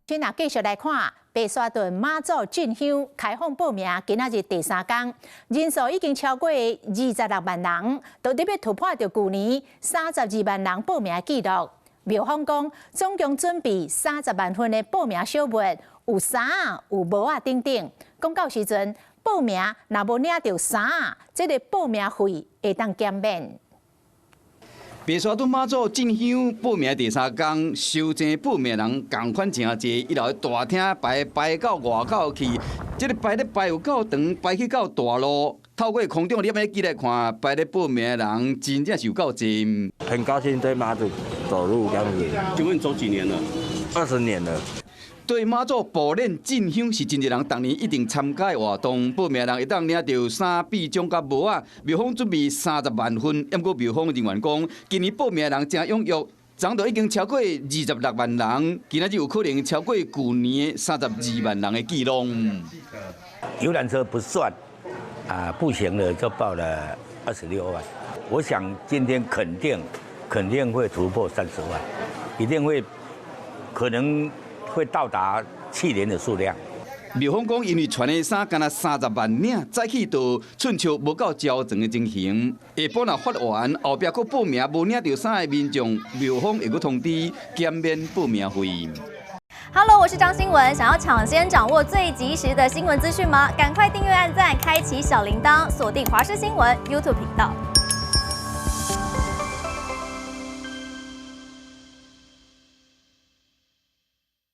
先若繼續來看，白沙屯媽祖進香開放報名，今仔日第三工，人數已經超過26萬人，都特別突破著舊年32萬人報名的紀錄。廟方講，總共準備30萬份的報名小物，有衫、有帽仔等等。講到時陣報名，若無領著衫，這個報名費會當減免。白沙屯媽祖進香報名第三工，收錢報名人仝款誠濟，一樓大廳排排到外口去，這個排咧排有夠長，排去到大路。透過空中攝影機來看，排咧報名的人真正是有夠濟。很高興對媽祖走路這樣子。請問走幾年了？20年了。對媽祖步輦進香是真濟人逐年一定參加的活動，報名人會當領著衫、臂章佮帽仔。廟方準備30萬份，毋過廟方人員講，今年報名的人誠踴躍，昨就已經超過26萬人，今仔日有可能超過舊年32萬人的紀錄。遊覽車不算，啊，步行的就報了26萬。我想今天肯定肯定會突破30萬，一定會可能會到達去年的數量。廟方講，因為穿的衫敢若30萬領，早起就寸笑無夠焦腸的情形。下晡若發完，後壁閣報名無領著衫的民眾，廟方會閣通知減免報名費。 Hello，我是張新聞，想要搶先掌握最及時的新聞資訊嗎？趕快訂閱、按讚、開啟小鈴鐺，鎖定華視新聞 YouTube 頻道。